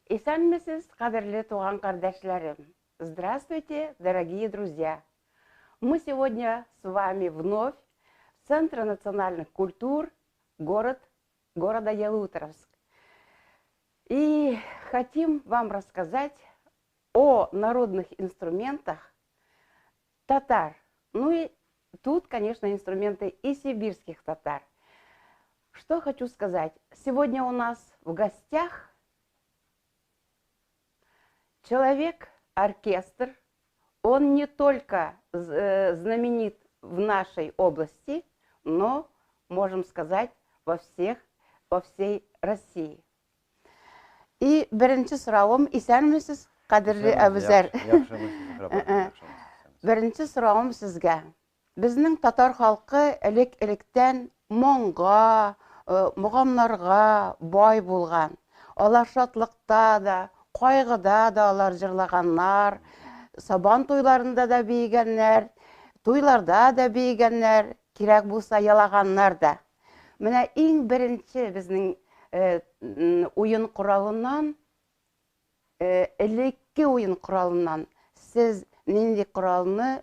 Исәнмесез, кадерле туган кардәшләрем! Здравствуйте, дорогие друзья! Мы сегодня с вами вновь в Центре национальных культур город, города Ялуторовск. И хотим вам рассказать о народных инструментах татар. Ну и тут, конечно, инструменты и сибирских татар. Что хочу сказать. Сегодня у нас в гостях человек-оркестр. Он не только знаменит в нашей области, но, можем сказать, во всей России. И беренче соравым, исәнмесез, кадерле Әбүзәр. Беренче соравым сезгә. Безнең татар халкы элек-электән моңга, мөгамнарга бай булган. Алар шатлыкта да, кайгыда да алар җырлаганнар, сабан туйларында да биегәннәр, туйларда да биегәннәр, кирәк булса елаганнар да. Менә иң беренче безнең уен коралыннан, элекке уен коралыннан сез нинди коралны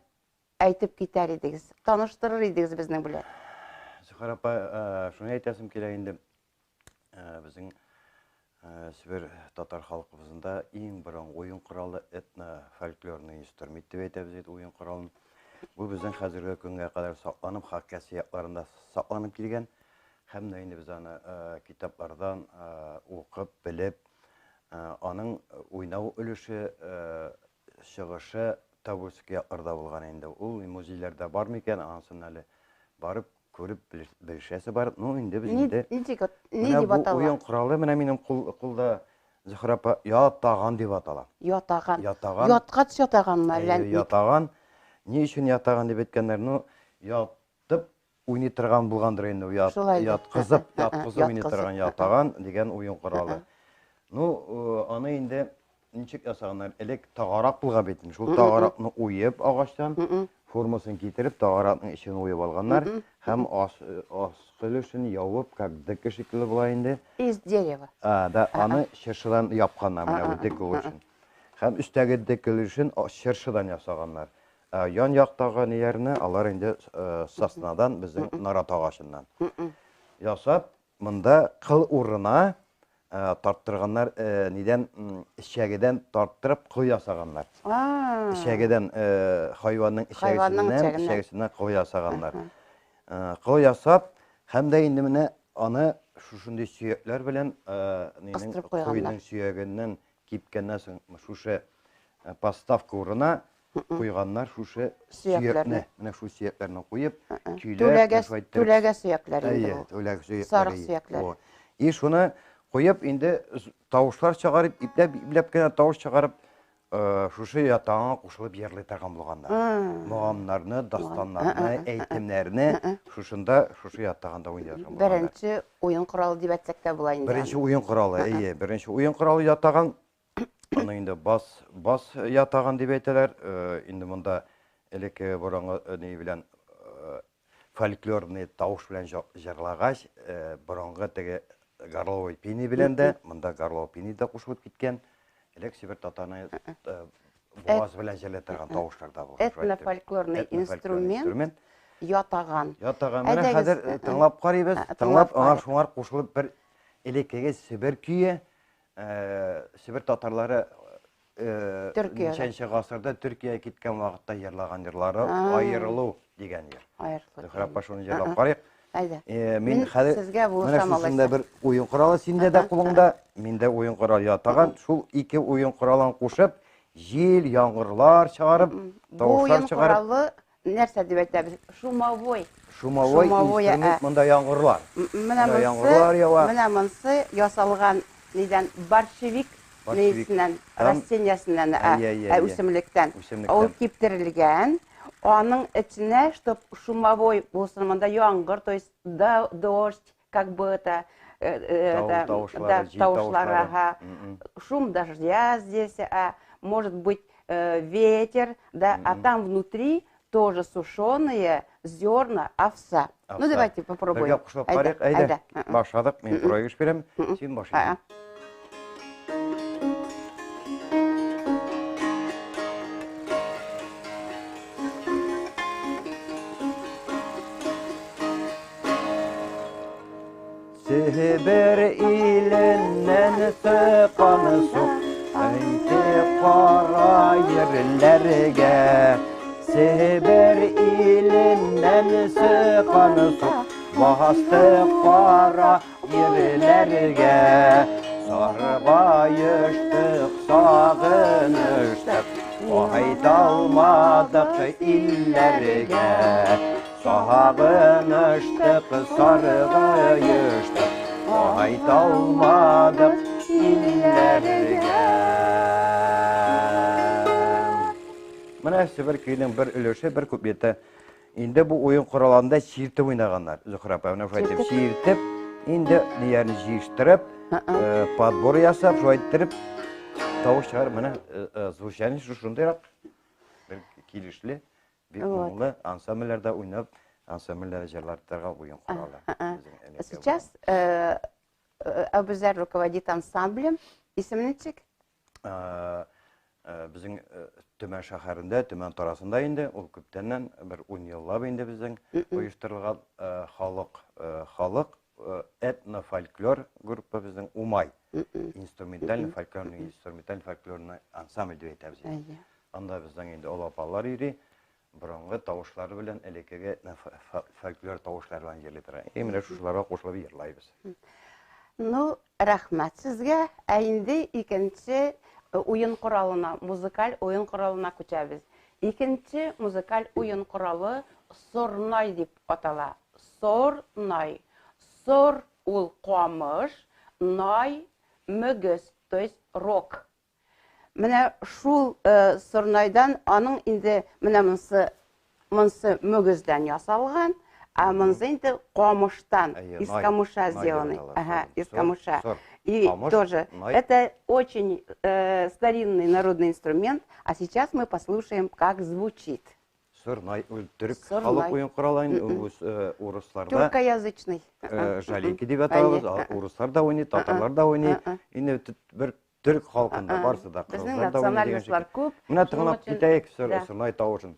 әйтеп китәр идегез, таныштырыр идегез безнең белән? Зөһрә апа, шуны әйтәсем килә инде. Безнең Себер татар халкыбызында иң борынгы уен коралы этно-фольклорный инструмент дип әйтәбез инде уен коралын. Бу безнең хәзерге көнгә кадәр сакланып, Хакасия якларында сакланып килгән. Һәм дә инде без аны китаплардан укып, белеп, аның уйнау өлеше, чыгышы Тобольск якларда булган инде. Ул музейларда бар микән, анысын әле барып күреп белешәсе бар. Ну, инде без инде. Ничек, ни дип атала? Бу уен коралы менә минем кулда, Зөһрә апа, ятаган дип атала. Ятаган. Ятаган. Яткач ятаганмы әллә? Ятаган. Ни өчен ятаган дип әйткәннәр? Ну, ятып уйный торган булгандыр инде, яткызып, яткызып уйный торган ятаган дигән уен коралы. Ну, аны инде ничек ясаганнар? Элек тагарак булган бит. Шул тагаракны уеп агачтан, формасын китереп, тагаракның эчен уеп алганнар һәм аскы өлешен ябып, как дека шикелле була инде. Из дерева. А, да, аны чыршыдан япканнар менә бу дека өчен. Һәм өстәге дека өлешен чыршыдан ясаганнар. Ян яктагы ниләрне алар инде соснадан, безнең нарат агачыннан ясап, монда кыл урынына тарттырганнар, нидән, эчәгедән тарттырып кыл ясаганнар. Эчәгедән, хайванның эчәгесеннән, эчәгесеннән кыл ясаганнар. Кыл ясап, һәм дә инде менә аны шушындый сөякләр белән, нинең, куйның сөягеннән кипкәннән соң шушы подставка урынына куйганнар шушы сөякне. Менә шул сөякләрне куеп, көйләп, түләгә сөякләр инде бу. Түләгә сөякләре. Сарык сөякләре. И шуны куеп инде тавышлар чыгарып, ипләп, ипләп кенә тавыш чыгарып, шушы ятагыңа кушылып җырлый торган булганнар. Мөгамнарны, дастаннарны, әйтемнәрне шушында, шушы ятагында уйный торган булганнар. Беренче уен коралы дип әйтсәк тә була инде. Беренче уен коралы, әйе, беренче уен коралы ятаган. Аны инде бас, бас ятаган дип әйтәләр. Инде монда элекке борынгы ни белән фольклорный тавыш белән җырлагач, борынгы теге горловой пение белән дә, монда горловой пение дә кушылып киткән. Элек Себер татарны буаз белән җырлый торган тавышлар да булган. Этнофольклорный инструмент ятаган. Ятаган. Менә хәзер тыңлап карыйбыз. Тыңлап, аңа шуңар кушылып бер элеккеге Себер көе, Себер татарлары ничәнче гасырда Төркиягә киткән вакытта җырлаган җырлары Аерылу дигән җыр. Аерылу. Зөһрә апа, шуны җырлап карыйк. Әйдә. Мин хәзер сезгә булышам алайса. Менә бер уен коралы синдә дә кулыңда, миндә уен коралы ятаган. Шул ике уен коралын кушып, җил, яңгырлар чыгарып, тавышлар чыгарып. Бу уен коралы нәрсә дип әйтәбез? Шумовой. Шумовой инструмент, монда яңгырлар. Менә монсы, менә монсы ясалган нидән? Борщевик нисеннән, растениясеннән, үсемлектән. Ул киптерелгән. Аның эченә, чтоб шумовой булсын, монда яңгыр, то есть дождь, как бы это, тавышлары, ага. Шум дождя здесь, а может быть ветер, да, а там внутри тоже сушеные зерна овса. Ну, давайте попробуем. Бергә кушылып карыйк, әйдә. Башладык, мин проигрыш бирәм, син башлыйсың. Себер иленнән сыкан су, Әйтте кара ерләргә. Себер иленнән сыкан су, Басты кара ерләргә. Саргаештык, сагыныштык, Кайталмадык илләргә. Сагыныштык, саргаештык, Кайталмадык илләргә. Менә Себер көенең бер өлеше, бер куплеты. Инде бу уен коралында чиртеп уйнаганнар. Зөһрә апа, менә шулай итеп чиртеп, инде ниләрне җыештырып, подбор ясап, шулай иттереп тавыш чыгарып, менә звучание шушындыйрак бер килешле, бик моңлы ансамбльләрдә уйнап, ансамбльләрдә җырлатырга уен коралы. Сейчас Әбүзәр руководит ансамблем. Исеме ничек? Безнең Төмән шәһәрендә, Төмән тарасында инде, ул күптәннән, бер 10 еллап инде безнең оештырылган халык, халык этнофольклор группа безнең Умай. Инструментальный фольклорный, инструментальный фольклорный ансамбль дип әйтәбез. Анда безнең инде олы апалар йөри. Борынгы тавышлары белән элеккеге фольклор тавышлары белән җырлый тора. И менә шушыларга кушылып җырлайбыз. Ну, рәхмәт сезгә. Ә инде икенче уен коралына, музыкаль уен коралына күчәбез. Икенче музыкаль уен коралы сорнай дип атала. Сорнай. Сор ул камыш, най мөгез, то есть рог. Менә шул сорнайдан аның инде менә монысы монысы мөгездән ясалган, ә монысы инде камыштан, из камыша сделанный. Ага, из камыша. И тоже это очень старинный народный инструмент, а сейчас мы послушаем, как звучит. Сорнай, ул төрек халык уен коралы инде, ул урысларда. Тюркоязычный. Жалейки дип аталабыз, урыслар да уйный, татарлар да уйный. Инде бер Төрек халкында барысы да Безнең национальностьлар күп. Менә тыңлап китәек сорнай тавышын.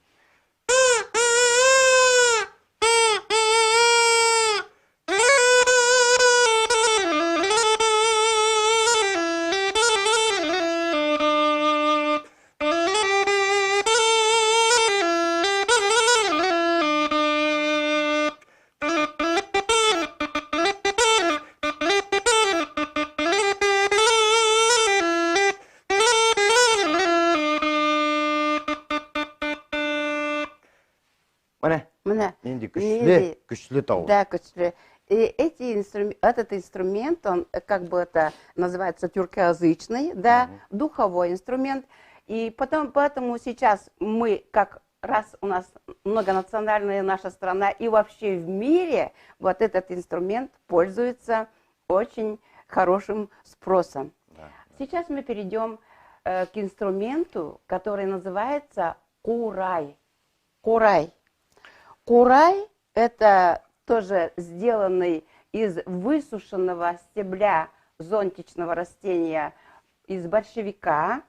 Менә. Менә. Нинди көчле, көчле тавыш. Да, көчле. И эти инструм... этот инструмент, он как бы это называется тюркоязычный, да, духовой инструмент. И потом, поэтому сейчас мы, как раз у нас многонациональная наша страна и вообще в мире вот этот инструмент пользуется очень хорошим спросом. Да, Сейчас мы перейдем к инструменту, который называется курай. Курай. Курай – это тоже сделанный из высушенного стебля зонтичного растения из борщевика.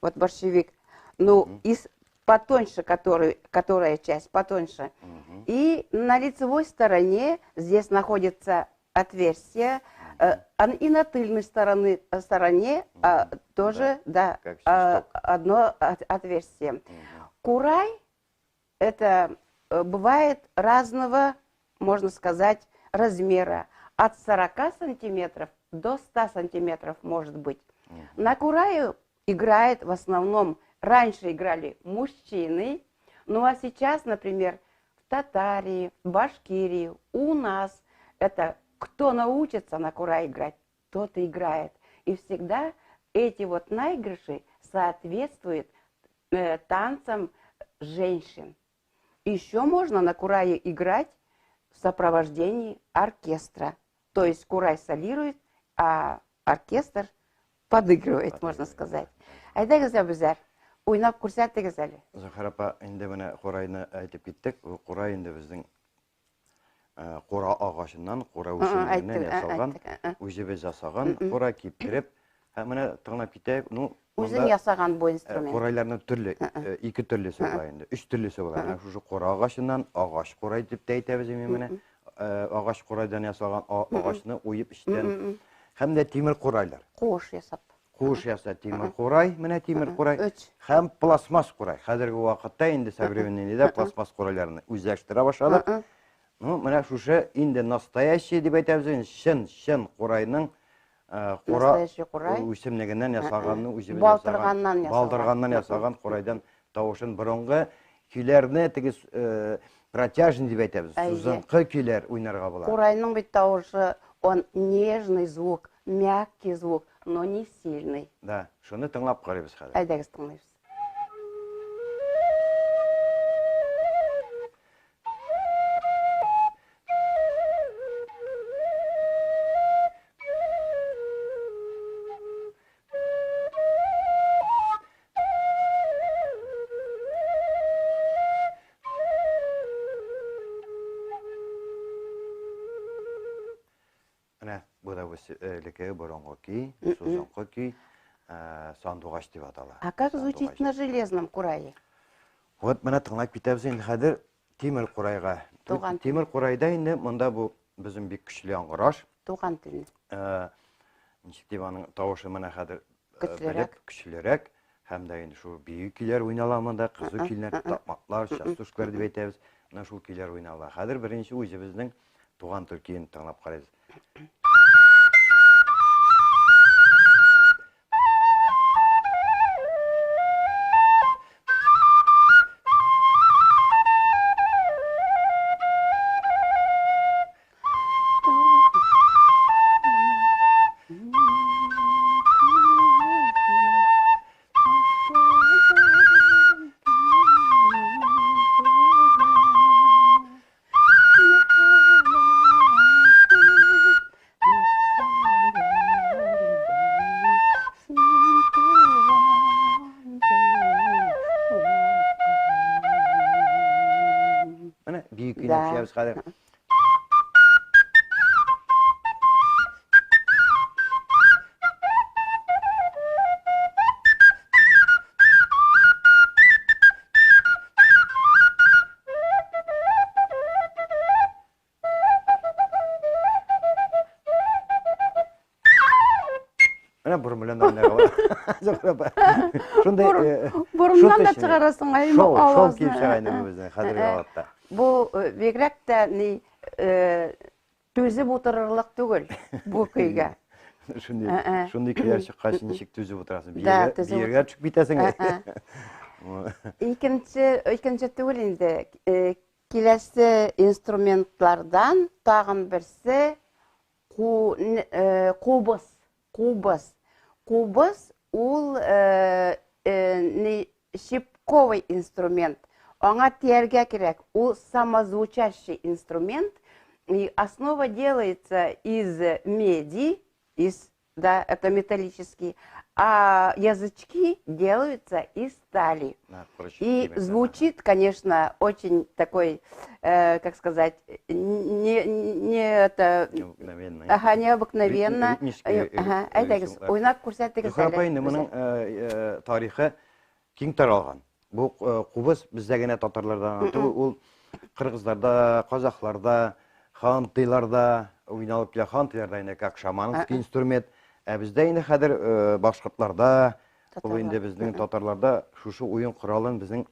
Вот борщевик. Ну, из потоньше, который, которая часть потоньше. И на лицевой стороне здесь находится отверстие, и на тыльной стороны, стороне тоже, да, да, одно отверстие. Курай это бывает разного, можно сказать, размера. От 40 сантиметров до 100 сантиметров может быть. На курае играет в основном, раньше играли мужчины, ну а сейчас, например, в Татарии, в Башкирии, у нас это кто научится на курае играть, тот и играет. И всегда эти вот наигрыши соответствуют танцам женщин. Еще можно на курае играть в сопровождении оркестра. То есть курай солирует, а оркестр подыгрывает, можно сказать. Әйдәгез, Әбүзәр, уйнап күрсәтегез әле. Зөһрә апа, инде менә курайны әйтеп киттек. Бу курай инде безнең кура агачыннан, кура үсемлегеннән ясалган, үзебез ясаган кура киптереп, һәм менә тыңлап китәйек. Ну, үзең ясаган бу инструмент. Курайларның төрле, ике төрлесе була инде, өч төрлесе була. Менә шушы кура агачыннан агач курай дип тә әйтәбез инде менә. агач курайдан ясалган агачны уеп эчтән. Һәм дә тимер курайлар. Куыш ясап. Куыш яса тимер курай, менә тимер курай. Һәм пластмасс курай. Хәзерге вакытта инде современный дә пластмасс курайларны үзләштерә башладык. Ну, менә шушы инде настоящий дип әйтәбез инде, чын, чын курайның кура курай үсемлегеннән ясаганны үзебез ясаган. Балтырганнан ясаган курайдан тавышын борынгы көйләрне теге протяжный дип әйтәбез. Сузынкы көйләр уйнарга була. Курайның бит тавышы, он нежный звук, мягкий звук, но не сильный. Да, шуны тыңлап карыйбыз хәзер. Әйдәгез тыңлыйбыз. Менә бу да элеккеге борынгы көй, сузынкы көй, сандугач дип атала. А как звучит на железном курае? Вот менә тыңлап китәбез инде хәзер тимер курайга. Туган тимер курайда инде монда бу безнең бик көчле яңгыраш. Туган телне. Ничек дип аның тавышы менә хәзер көчлерәк, көчлерәк һәм дә инде шул бию көйләр уйнала монда, кызу көйләр, такмаклар, частушкалар дип әйтәбез. Менә шул көйләр уйнала. Хәзер беренче үзебезнең туган тел көен тыңлап карыйбыз. Менә бию көенә төшәбез хәзер. Менә борын белән уйнарга була. Зөһрә апа. Шундый борыннан да чыгарасың әйме шоу, шоу килеп чыга инде бу безнең хәзерге вакытта. Бу бигрәк тә ни түзеп утырырлык түгел бу көйгә. Шундый шундый көйләр чыккач ничек түзеп утырасың? Биергә төшеп китәсең. Икенче, икенче түгел инде. Киләсе инструментлардан тагын берсе кубыз. Кубыз. Кубыз ул щипковый инструмент. Аңа тияргә кирәк. Ул самозвучащий инструмент. И основа делается из меди, из да, это металлический, а язычки делаются из стали. Да, короче, И звучит, конечно, очень такой, как сказать, не, не это... Необыкновенно. Ага, необыкновенно. Ритмический Ага, әйдәгез, уйнап күрсәтегез әле. Зөһрә инде моның тарихы киң таралган. Бу кубыз бездә генә татарларда гына түгел, ул кыргызларда, казахларда, хантыйларда уйналып килә. Хантыйларда инде как шаманский инструмент. Ә бездә инде хәзер башкортларда, ул инде безнең татарларда шушы уен коралын безнең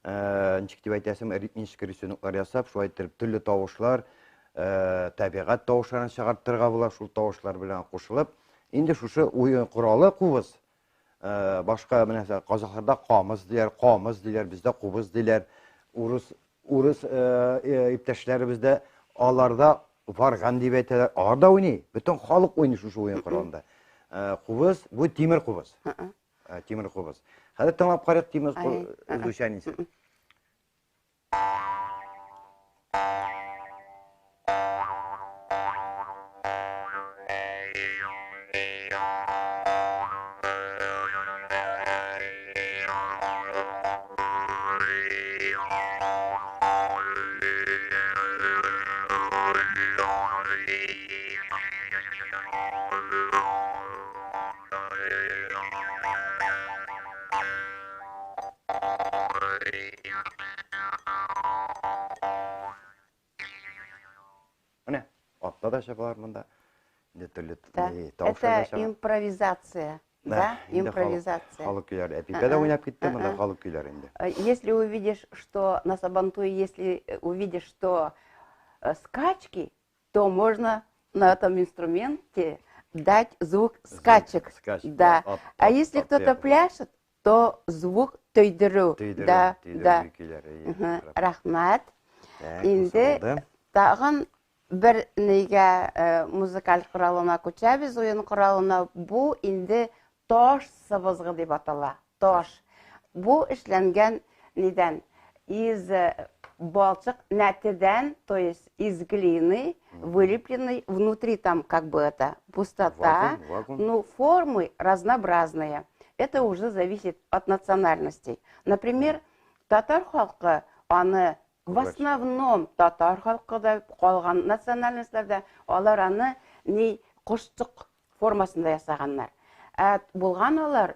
ничек дип әйтәсем, ритмический рисунклар ясап, шулай итеп төрле тавышлар, табигать тавышларын чыгарттырырга була, шул тавышлар белән кушылып, инде шушы уен коралы кубыз. Башка менә казахларда камыз диләр, камыз диләр, бездә кубыз диләр. Урыс урыс иптәшләребездә аларда варган дип әйтәләр. Алар да уйный. Бөтен халык уйный шушы уен коралында. Кубыз, бу тимер кубыз. Тимер кубыз. Хәзер тыңлап карыйк тимер звучаниесен. да чабалар монда. Инде төрле тавышлар да чыга. Это импровизация. Да, импровизация. Халык көйләре. Әпипә дә уйнап китте, монда халык көйләре инде. Если увидишь, что на Сабантуе, если увидишь, что скачки, то можно на этом инструменте дать звук скачек. Скачек, да. А если кто-то пляшет, то звук төйдерү. Да, да. Рәхмәт. Инде тагын бер нигә музыкаль коралына күчәбез, уен коралына. Бу инде таш сыбызгы дип атала. Таш. Бу эшләнгән нидән? Из балчык нәтедән, то есть из глины, вылепленный, внутри там как бы это пустота, вакуум, вакуум. Ну, формы разнообразные. Это уже зависит от национальностей. Например, татар халкы аны в основном татар халкы да калган национальностьларда алар аны ни кошчык формасында ясаганнар. Ә булган алар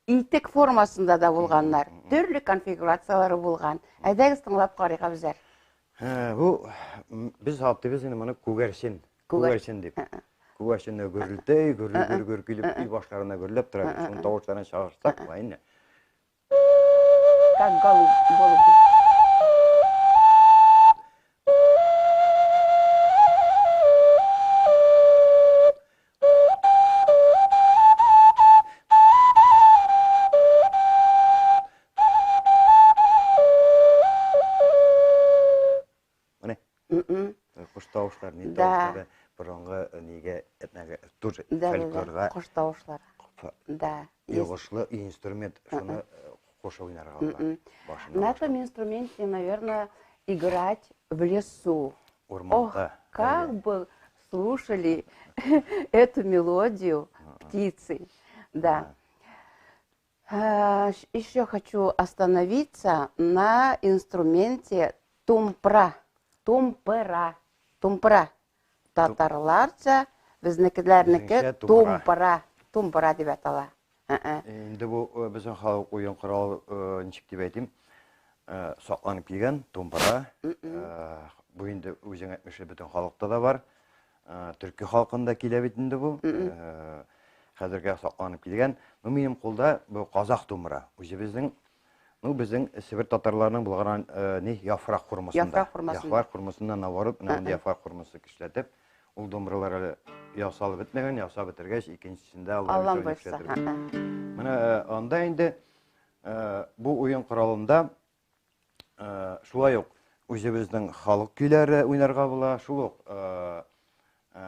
итек формасында да булганнар. Төрле конфигурациялары булган. Әйдәгез тыңлап карыйк, Әбүзәр. Бу без атыйбыз инде моны күгәрчен. Күгәрчен дип. Күгәрченне гөрелтәй, гөрел гөр килеп өй башларына гөрләп тора. Шуның тавышларын чыгарсак, була инде. Как голуби. Менә. Кош тавышлары, ни тавышлары, борынгы нигә, этнәге, тоже фольклорга. Кош тавышлары. Да. Йогышлы инструмент, шуны кошып уйнарга була. На этом инструменте, наверное, играть в лесу. Ох, как бы слушали эту мелодию птицы. Да. Еще хочу остановиться на инструменте тумпра. Тумпыра. Тумпыра. Татарларча безнекеләрнеке тумпыра. Тумпыра дип атала. Инде бу безнең халык уен коралы, ничек дип әйтим, сакланып килгән тумпыра. Бу инде үзең әйтмешли бөтен халыкта да бар. Төрки халкында килә бит инде бу. Хәзергә сакланып килгән. Ну, минем кулда бу казах тумыра. Үзебезнең, ну, безнең Себер татарларының булган ни яфрак хурмасында. Яфрак хурмасында. Яфрак хурмасында наоборот, менә мондый яфрак хурмасы көчләтеп, ул домбыралар әле ясалып бетмәгән, ясап бетергәч, икенчесендә Аллам боерса. Менә анда инде бу уен коралында шулай ук үзебезнең халык көйләре уйнарга була, шул ук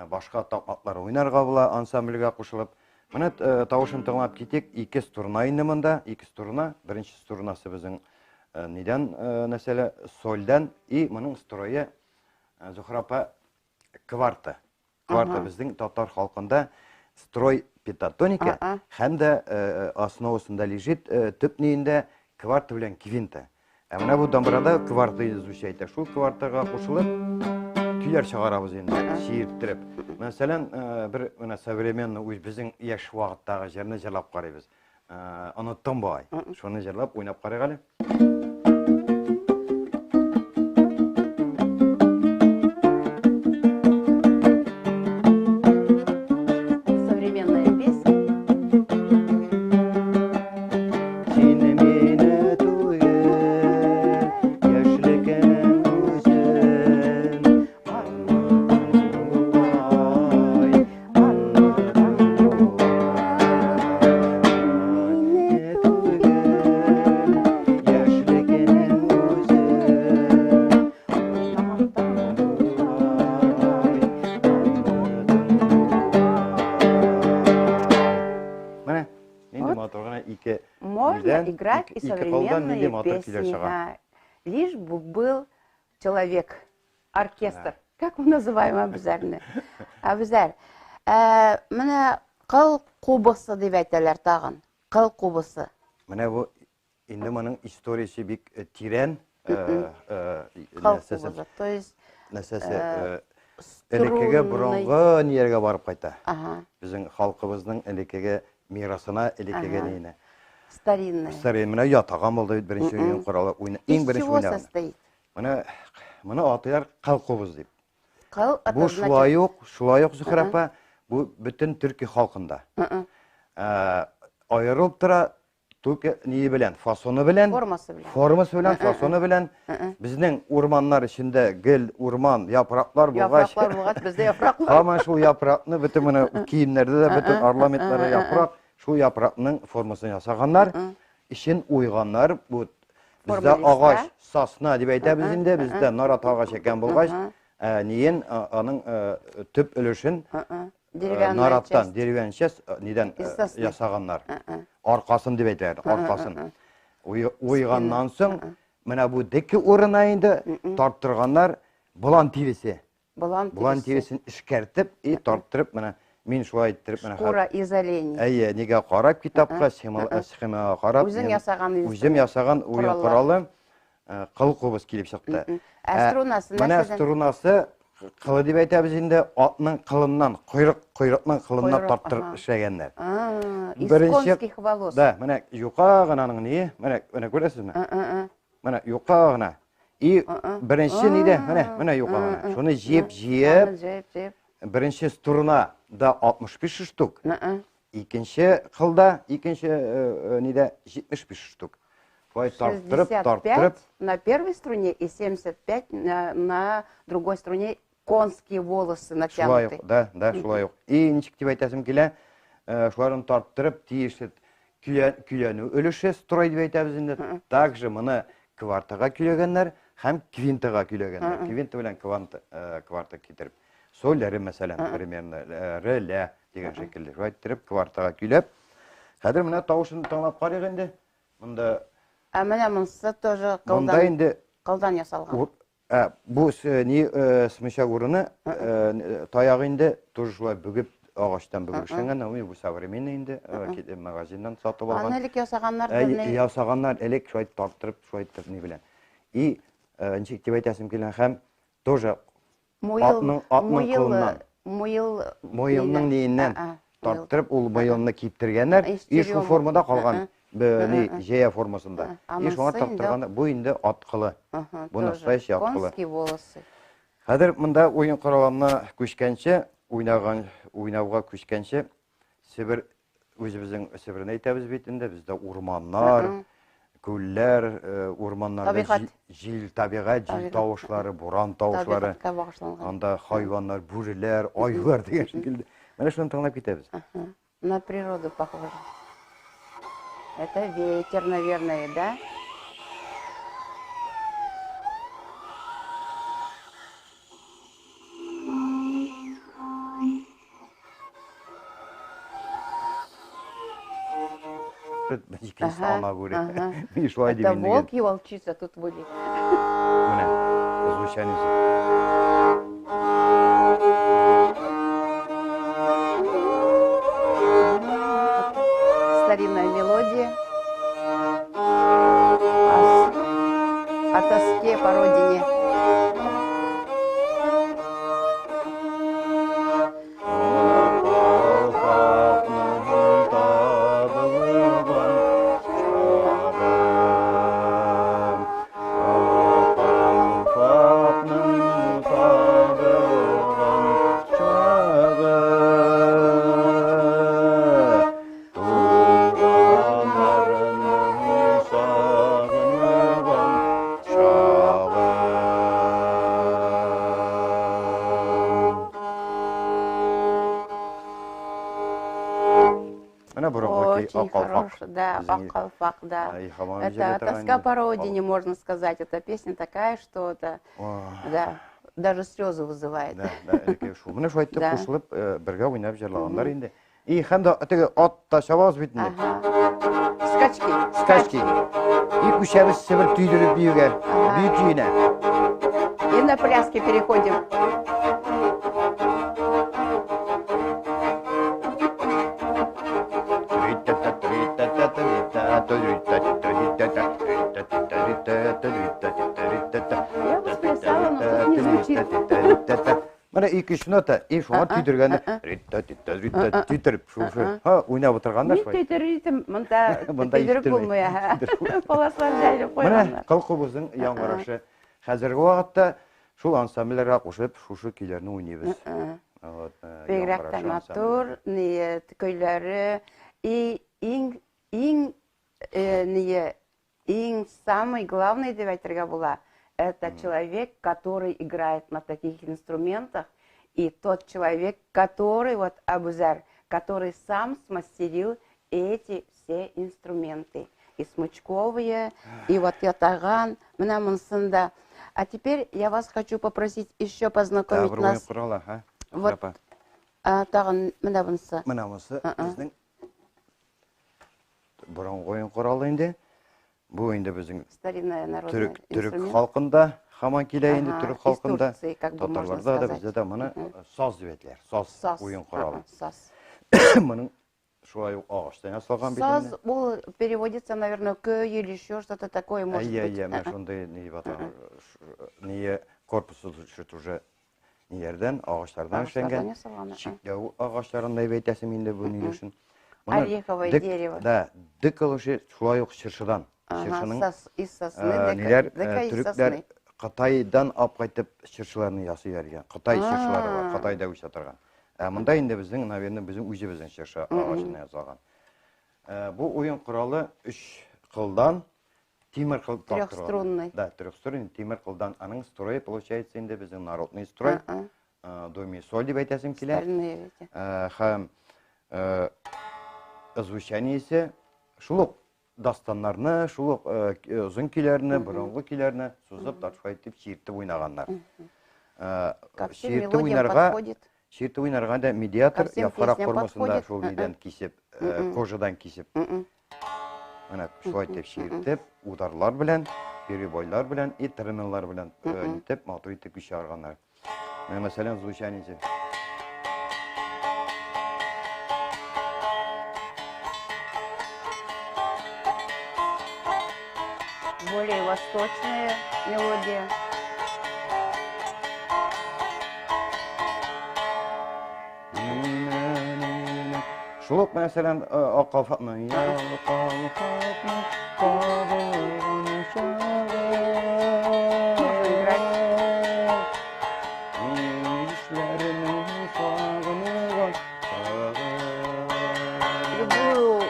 башка такмаклар уйнарга була ансамбльгә кушылып. Менә тавышын тыңлап китик. Ике струна инде монда, ике струна. Беренче струнасы безнең нидән нәрсәле сольдән и моның строе Зухра апа кварта. Кварта безнең татар халкында строй пентатоника һәм дә основасында лежит төп ниендә кварта белән квинта. Ә менә бу домбырада кварта звучит итә. Шул квартага кушылып көйләр чыгарабыз инде, чиерттереп. Мәсәлән, бер менә современный үз безнең яшь вакыттагы җырны җырлап карыйбыз. Оныттым бугай. Шуны җырлап уйнап карыйк әле. Современная песня. Син мине түгел, яшьлекнең үзен оныттым бугай, оныттым бугай. Мине түгел, яшьлекнең үзен оныттым бугай, оныттым бугай. Менә нинди матур гына ике Можно нидән, играть и ике кулдан нинди современные матур көйләр песни, чыга. да. Лишь бы был человек, оркестр. Как мы называем Абзарны? Абзар. Менә кыл кубысы дип әйтәләр тагын. Кыл кубысы. Менә бу инде моның историясе бик тирән. Кыл кубызы. То есть Нәрсәсе, элеккеге борынгы ниләргә барып кайта. Безнең халкыбызның элеккеге мирасына, элеккеге ниенә. Старинная. Старинная. Менә ятаган булды бит беренче уен коралы. Иң Из беренче чего уйнаган. состоит? Менә моны атыйлар кыл кубыз дип. Кыл, это Бу шулай ук, шулай ук, Зөһрә апа, бу бөтен төрки халкында. Аерылып тора только ние белән, фасоны белән. Формасы белән. Формасы белән, фасоны белән. Безнең урманнар эчендә гел урман, яфраклар булгач. Яфраклар булгач, бездә яфраклар. Һаман шул яфракны бөтен менә киемнәрдә дә бөтен орнаментларда яфрак, шул яфракның формасын ясаганнар. Эчен уйганнар. Бу бездә агач, сосна дип әйтәбез инде, бездә нарат агач икән булгач, ниен аның төп өлешен нараттан, деревянная часть нидән ясаганнар. Аркасын дип әйтәләр, аркасын. Уйганнан соң менә бу деке урына инде тарттырганнар болан тиресе. Болан тиресе. Болан тиресен эшкәртеп и тарттырып менә мин шулай иттереп менә Шкура из оленей. Әйе, нигә карап китапка, схемага карап. Үзең ясаган Үзем ясаган уен коралы кыл кубыз килеп чыкты. Ә струнасы Менә струнасы кылы дип әйтәбез инде, атның кылыннан, койрык, койрыкның кылыннан тарттырып эшләгәннәр. Из конских волос. Да, менә юка гынаның ние, менә, менә күрәсезме? Менә юка гына. И беренче нидә, менә, менә юка гына. Шуны җыеп, җыеп, беренче струна да 65 штук. Икенче кылда, икенче нидә 75 штук. Шулай тарттырып, тарттырып. На первой струне и 75 на другой струне конские волосы натянуты. Шулай ук, да, да, шулай ук. И ничек дип әйтәсем килә, шуларын тарттырып, тиешле көйләнү өлеше строй дип әйтәбез инде. Также моны квартага көйләгәннәр һәм квинтага көйләгәннәр. Квинта белән кварта китереп. Соль, ре, мәсәлән, примерно, ре, ля дигән шикелле. Шулай иттереп квартага көйләп. Хәзер менә тавышын тыңлап карыйк инде. Монда Ә менә монысы тоже кылдан. Монда инде кылдан ясалган. Ә, бу ни смычок урыны, таяк инде тоже шулай бөгеп агачтан бөгеп эшләнгән, ул бу современный инде, магазиннан сатып алган. Аны элек ясаганнар да ни? Ясаганнар элек шулай тарттырып, шулай итеп ни белән. И ничек дип әйтәсем килә, һәм тоже Атның, атның кылыннан. Муел, муелның ниеннән тарттырып, ул муелны киптергәннәр. И шул формада калган, ни, җәя формасында. И шуңа тарттырган, бу инде ат кылы. Бу настоящий ат кылы. Конские волосы. Хәзер монда уен коралына күчкәнче, уйнаган, уйнауга күчкәнче, Себер, үзебезнең Себерне әйтәбез бит инде, бездә урманнар, күлләр, урманнарда җил, табигать, җил тавышлары, буран тавышлары. Анда хайваннар, бүреләр, аюлар дигән шикелле. Менә шуны тыңлап китәбез. На природу похоже. Это ветер, наверное, да? Икенче ана бүре. Мин шулай дип инде. Это волк и волчица тут были. Менә звучание. Старинная мелодия. О тоске по родине. Менә борынгы Очень хороший, да, Ак калфак, да. Это тоска по родине, можно сказать. Эта песня такая, что это, да, даже слезы вызывает. Да, да, шул. Менә шулай итеп кушылып, бергә уйнап җырлаганнар инде. И һәм дә теге атта чабабыз бит инде. Скачки. Скачки. И күчәбез Себер төйдереп биюгә, бию көенә. И на пляски переходим. Я бы сплясала, но тут не звучит. Менә ике өч нота, и шуңа төйдергәнне ритта титта ритта төйдереп шушы. Ха, уйнап утырганда шулай. Ни төйдерер монда төйдереп булмый. Паласлар җәелеп куйганнар. Менә кыл кубызның яңгырашы. Хәзерге вакытта Шул ансамбльләргә кушып, шушы көйләрне уйныйбыз. Вот, Бигрәк тә матур, ният көйләре. И иң иң ние иң самый главный дип әйтергә була, это человек, который играет на таких инструментах, и тот человек, который вот Абузар, который сам смастерил эти все инструменты. И смычковые, и вот ятаган, менә монысын да. А теперь я вас хочу попросить еще познакомить нас. Вот, тагын менә монысы. Менә монысы безнең борынгы уен коралы инде. Бу инде безнең старинная народная төрек, төрек халкында һаман килә инде, төрек халкында. Татарларда да, бездә дә моны саз дип әйтәләр. Саз уен коралы. Саз. Моның шулай ук агачтан ясалган бит. Саз ул переводится, наверное, көй или еще что-то такое может быть. Әйе, менә шундый ни дип атала. Ние корпусы уже ниләрдән, агачлардан эшләнгән. Чикләү агачларын да әйтәсем инде бу ни өчен. Ореховое дерево. Да, деколоши шулай ук чыршыдан. Чыршының из сосны, ниләр, төрекләр Кытайдан алып кайтып чыршыларны ясыйлар икән. Кытай чыршылары бар, Кытайда үсә торган. Ә монда инде безнең, наверное, безнең үзебезнең чыршы агачыннан ясалган. Бу уен коралы өч кылдан, тимер кыл. Трехструнный. Да, трехструнный тимер кылдан. Аның строе получается инде безнең народный строй. До ми соль дип әйтәсем килә. Һәм звучаниесе шул ук дастаннарны, шул ук озын көйләрне, борынгы көйләрне сузып, шулай итеп чиертеп уйнаганнар. Чиертеп уйнарга, чиертеп уйнарга да медиатор яфрак формасында шул нидән кисеп, кожадан кисеп. Менә шулай итеп чиертеп, ударлар белән, перебойлар белән и тремеллар белән итеп, матур итеп көй чыгарганнар. Менә мәсәлән, звучание. Более восточная мелодия. Шул ук, мәсәлән, Ак калфакны. Калфакны кабылган чагы. Ишләрнең сагынган чагы. Любую,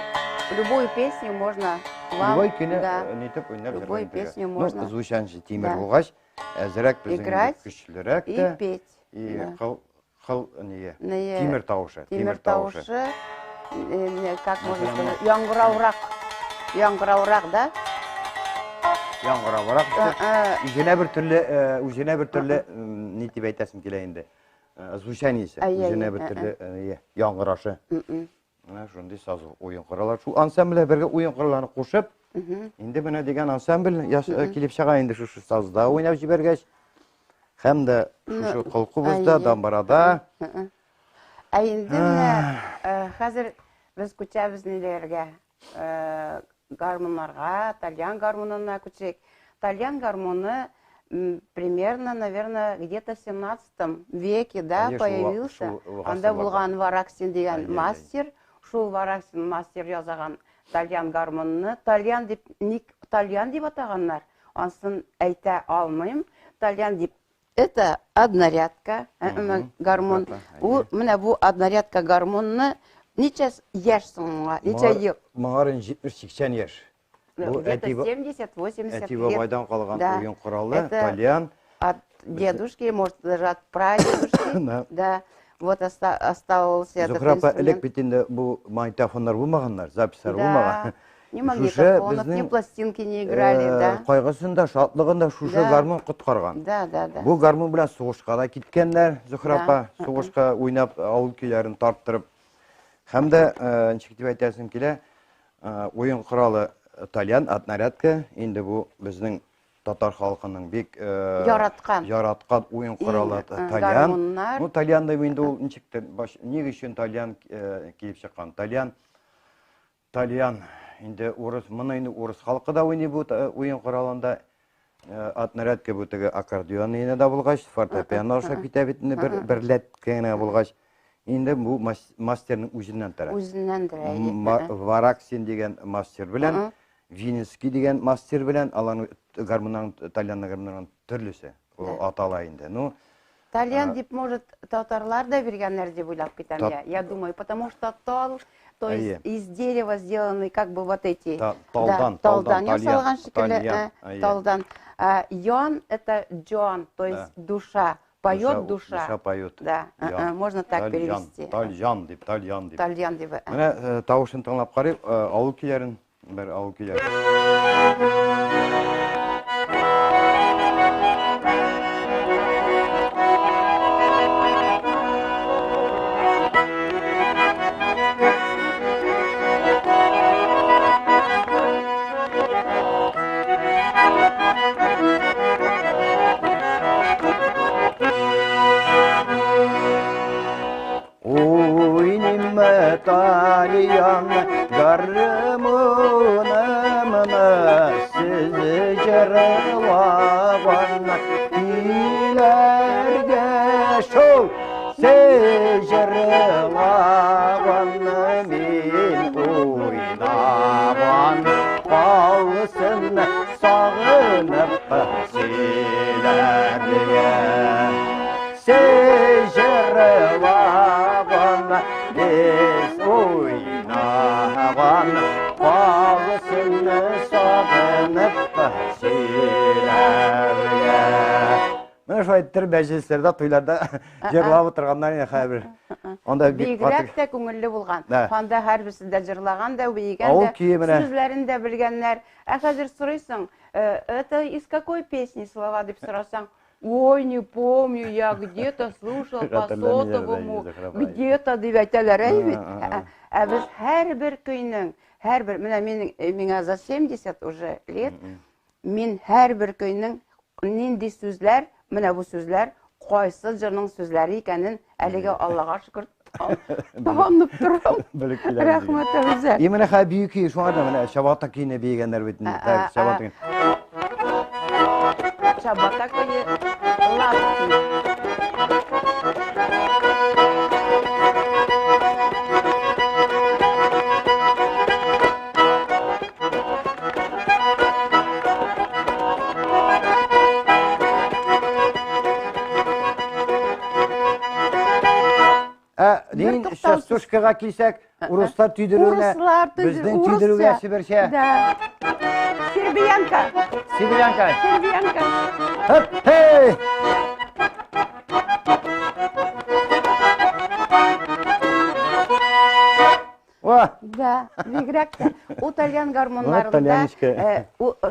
любую песню можно вам, Любой көйне да. нитеп уйнап Любую җырлый. песню Ну, можно. звучание тимер Да. булгач, әзрәк безнең Играть көчлерәк и тә. петь. И Да. кыл кыл ние. Ние, Тимер тавышы, тимер тимер тавышы. тавышы, как можно Мәсәлән, сказать, яңгыраурак. Яңгыраурак, да? Яңгыраурак. Үзенә бер төрле, үзенә бер төрле, ни дип әйтәсем килә инде. Звучаниесе, үзенә бер төрле яңгырашы. Менә шундый саз уен кораллар. Шул ансамбльгә бергә уен коралларын кушып, инде менә дигән ансамбль килеп чыга инде шушы сазда уйнап җибәргәч. Һәм дә шушы кылкубызда, дамбарада. Ә инде менә хәзер без күчәбез ниләргә? Гармуннарга, тальян гармунына күчик. Тальян гармуны примерно, наверное, где-то в 17 веке, да, появился. Анда булган Вараксин дигән мастер, шул Вараксин мастер язаган тальян гармунны. Тальян дип, ник тальян дип атаганнар? Ансын әйтә алмыйм. Тальян дип. Это однорядка гармун. Ул менә бу однорядка гармунны ничә яшь соң моңа? Ничә ел? Моңа 70-80 яшь. Бу 70-80 әти бабайдан калган уен коралы, тальян. От дедушки, может, даже от прадедушки. Да. Вот остался этот инструмент. Элек бит инде бу магнитофоннар булмаганнар, записьлар булмаган. Ни магнитофонов, ни пластинки не играли, да. Кайгысын да, шатлыгын да шушы гармун коткарган. Да. Бу гармун белән сугышка да киткәннәр, Зөһрә апа, сугышка уйнап, авыл көйләрен тарттырып. Һәм дә, ничек дип әйтәсем килә, уен коралы тальян, однорядка, инде бу безнең татар халкының бик яраткан яраткан уен коралы тальян. Ну, тальян дип инде ул ничектер, ни өчен тальян килеп чыккан? Тальян, тальян инде урыс, моны инде урыс халкы да уйный бу уен коралында. Однорядка бу теге аккордеон инде дә булгач, фортепиано аша китә бит инде бер берләт кенә булгач. Инде бу мастерның үзеннән тора. Үзеннән тора. Вараксин дигән мастер белән, Винницкий дигән мастер белән, аларның гармуннарның, тальянның гармуннарының төрлесе. атала инде. Ну, Тальян дип, может, татарлар да биргәннәр дип уйлап китәм я. Я думаю, потому что тал, то есть из дерева сделаны как бы вот эти. Талдан, талдан ясалган шикелле, талдан. Ян это джон, то есть душа. Поет душа. Душа поет. Да, можно так перевести. Тальян дип, тальян дип. Тальян дип. Менә тавышын тыңлап карыйк, авыл көйләрен, бер авыл көйләре. Уйным тальян гармонымны сез җырлаган көйләргә шул сез җырлаган мин уйнаган калсын сагынып сөйләргә. Сез җырлаган без уйнаган калсын сагынып сөйләргә. Менә шулай иттереп мәҗлесләрдә, туйларда җырлап утырганнар инде хәзер. Анда бик Бигрәк тә күңелле булган. Анда һәрберсе дә җырлаган да, биегән дә, сүзләрен дә белгәннәр. Ә хәзер сорыйсың, это из какой песни слова дип сорасаң, ой, не помню, я где-то слушал по сотовому, где-то дип әйтәләр, әй бит. Ә без һәрбер көйнең, һәрбер, менә мин, миңа за 70 уже лет, мин һәрбер көйнең нинди сүзләр, менә бу сүзләр кайсы җырның сүзләре икәнен әлегә Аллага шөкер танып торам. Рәхмәт, Әбүзәр. И менә хәзер бию көе шуңа да менә чабата көенә биегәннәр бит инде. Так, чабата көе. Чабата көе лапти. Ә, дин частушкага килсәк, урыслар төйдерүенә, безнең төйдерүгә себерчә. Да. Сербиянка. Сибирянка. Сербиянка. Хоп, хей! О! Да, бигрәк тә. У тальян гармоннарында,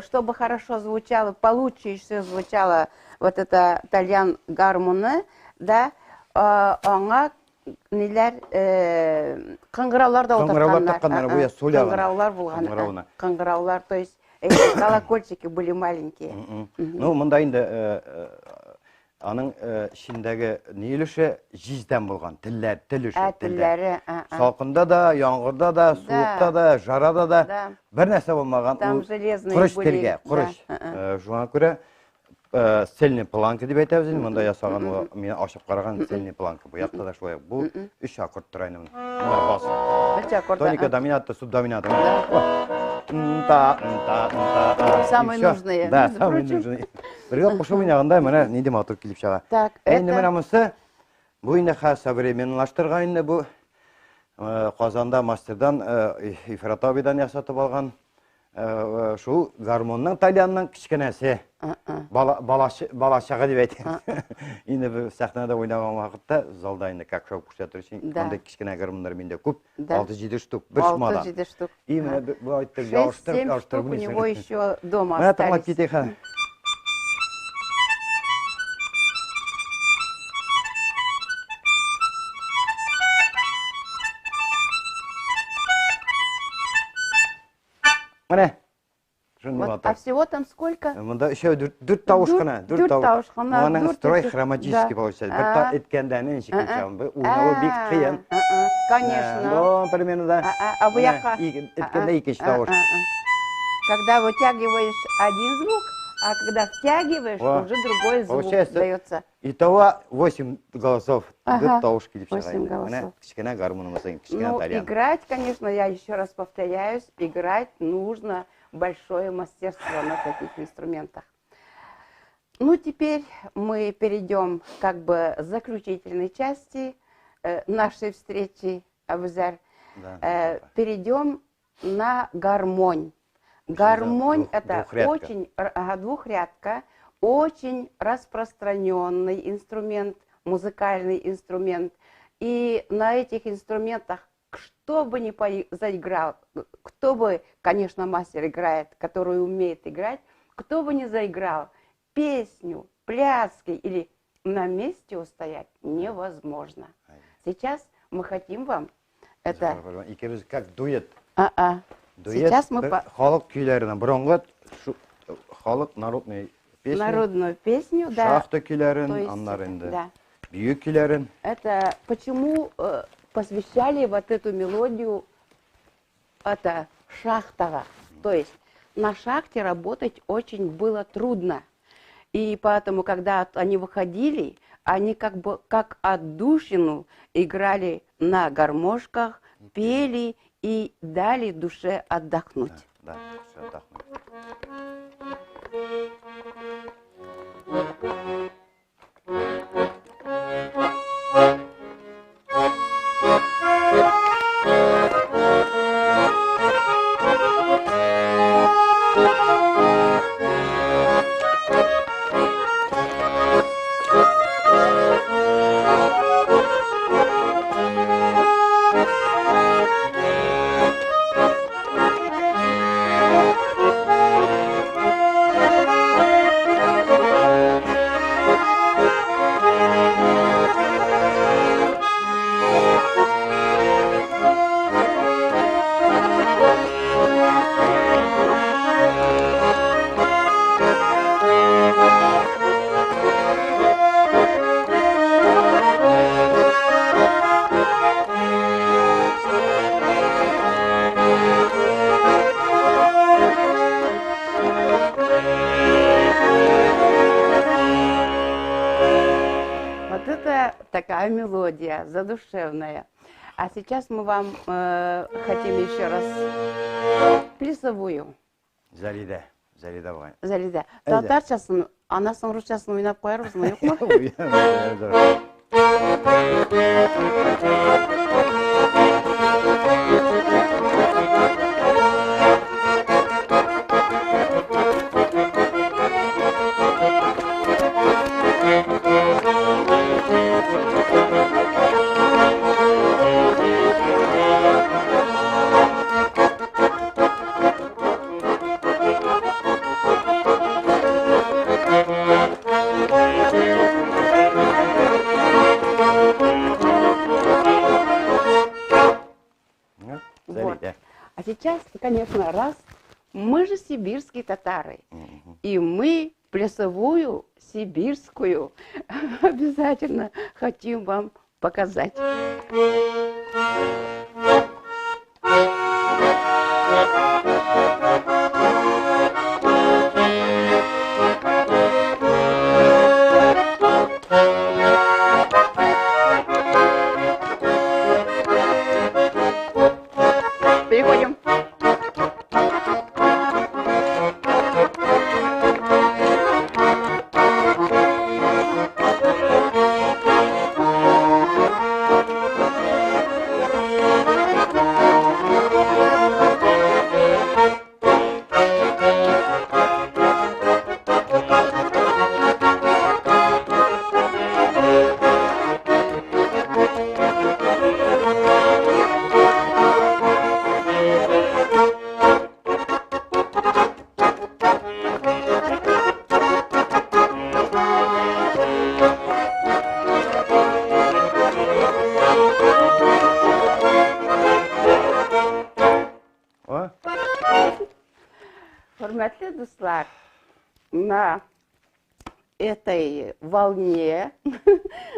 чтобы хорошо звучало, получше еще звучало вот это тальян гармоны, да, аңа ниләр, кыңгыраулар да Кыңгыраулар такканнар, бу сул ягына. Кыңгыраулар булган. Кыңгыраулар, то есть эти колокольчики были маленькие. Ну, монда инде аның эчендәге ни өлеше җиздән булган, телләр, тел өлеше. Ә, телләре. Салкында да, яңгырда да, суыкта да, жарада да бер нәрсә булмаган. Там железные корыч телгә, корыч. Шуңа күрә цельный планка дип әйтәбез инде, монда ясаган, мин ачып караган цельный планка. Бу якта да шулай. Бу өч аккорд тора инде. Бас. Өч аккорд. Тоника, доминанта, субдоминанта. Та, та, та. Самые нужные. Да, самые нужные. Бергә кушып уйнаганда менә нинди матур килеп чыга. Так, это... Инде менә монысы бу инде хәзер современлаштырган инде бу Казанда мастердан Ифрат абыйдан ясатып алган шул гармонның тальянның кечкенәсе. Балачагы дип әйтәм. Инде бу сәхнәдә уйнаган вакытта залда инде как шоу күрсәтер өчен андый кечкенә гармоннар миндә күп. 6-7 штук, бер чемодан. 6-7 штук. И менә бу әйтеп ябыштырып, ябыштырып у него еще дома остались. Менә тыңлап китик хәзер. Менә. Вот, а всего там сколько? Монда өчәү, дүрт тавыш кына, дүрт тавыш кына. Моның строй хроматический получается. Бер та әйткәндә ничек килеп Бу уйнавы бик кыен. Конечно. До примерно да. А бу якка. Әйткәндә икенче тавыш. Когда вытягиваешь один звук, а когда втягиваешь, уже другой звук дается. Итого 8 голосов. Дүрт тавыш килеп чыга. Менә кечкенә гармоныбыз, кечкенә тальян. Ну, играть, конечно, я еще раз повторяюсь, играть нужно большое мастерство на таких инструментах. Ну, теперь мы перейдем как бы к заключительной части нашей встречи, Абузар. Да, да. Перейдем на гармонь. Гармонь это Двухрядка. Очень, ага, двухрядка, очень распространенный инструмент, музыкальный инструмент. И на этих инструментах, что бы ни заиграл, кто бы, конечно, мастер играет, который умеет играть, кто бы ни заиграл песню, пляски или на месте устоять невозможно. Сейчас мы хотим вам это... Икебез как дуэт. А-а. Дуэт Сейчас мы бер по халык көйләренә, борынгы шу, халык народный песня. Народную песню, да. Шахта көйләрен, То есть аннары инде да. бию көйләрен. Это почему посвящали вот эту мелодию, это шахтова. То есть на шахте работать очень было трудно. И поэтому, когда они выходили, они как отдушину играли на гармошках, пели и дали душе отдохнуть. Да, да, душе отдохнуть. Вот это такая мелодия задушевная. А сейчас мы вам хотим еще раз плясовую. Залида, Залида бугай. Залида. Әйдә. Татарчасын, анасын, русчасын уйнап куярбызмы, юкмы? Уйнап. Вот. А сейчас, конечно, раз, мы же сибирские татары, и мы плясовую сибирскую обязательно хотим вам показать. Переходим. Хөрмәтле дуслар, на этой волне,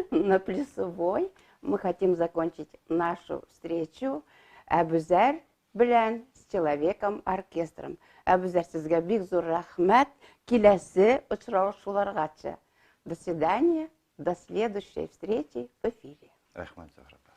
на плясовой, мы хотим закончить нашу встречу Әбүзәр белән с человеком-оркестром. Әбүзәр, сезгә бик зур рәхмәт. Киләсе очрашуларгача. До свидания, до следующей встречи в эфире. Рәхмәт, Зөһрә.